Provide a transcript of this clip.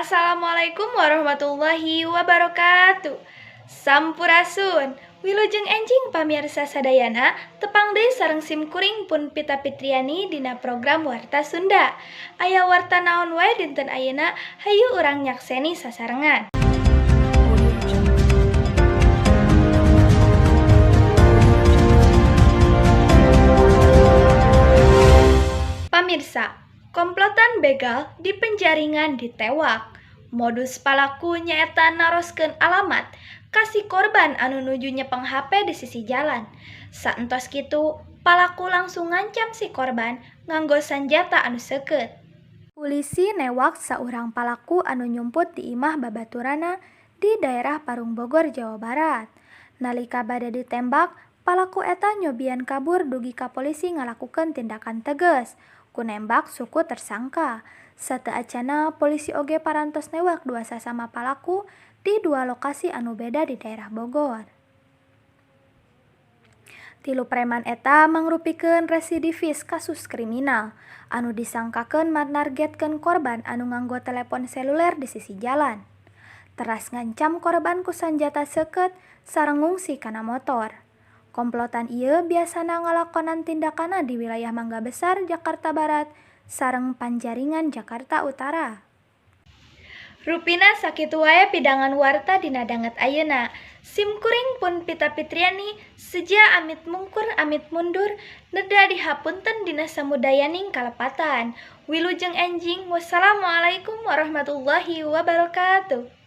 Assalamualaikum warahmatullahi wabarakatuh. Sampurasun. Wilujeng enjing pamirsa sadayana, tepang deui sareng sim kuring pun Pita Fitriani dina program Warta Sunda. Aya warta naon wae dinten ayeuna, hayu urang nyakseni sasarengan. Pamirsa, komplotan begal di Penjaringan ditewak. Modus palaku nyaeta naroskeun alamat ka si korban anu nuju nyepeng HP di sisi jalan. Saentos kitu, palaku langsung ngancam si korban nganggo sanjata anu seukeut. Polisi newak saurang palaku anu nyumput di imah babaturana di daerah Parung Bogor, Jawa Barat. Nalika bade ditembak, palaku eta nyobian kabur dugi ka polisi ngalakukeun tindakan tegas ku nembak suku tersangka. Sateuacanna polisi oge parantos newak dua sasama palaku di dua lokasi anu beda di daerah Bogor. Tilu preman eta mangrupikeun residivis kasus kriminal anu disangkakeun manargetkeun korban anu nganggo telepon seluler di sisi jalan. Teras ngancam korban ku sanjata seukeut sareng ngungsi kana motor. Komplotan ieu biasana ngalakonan tindakanna di wilayah Mangga Besar, Jakarta Barat sareng Panjaringan, Jakarta Utara. Rupina sakitu wae pidangan warta dina danget ayeuna. Sim kuring pun Pita Fitriani seja amit mungkur amit mundur neda dihapunten dina samudayaning kalepatan. Wilujeng enjing, wassalamualaikum warahmatullahi wabarakatuh.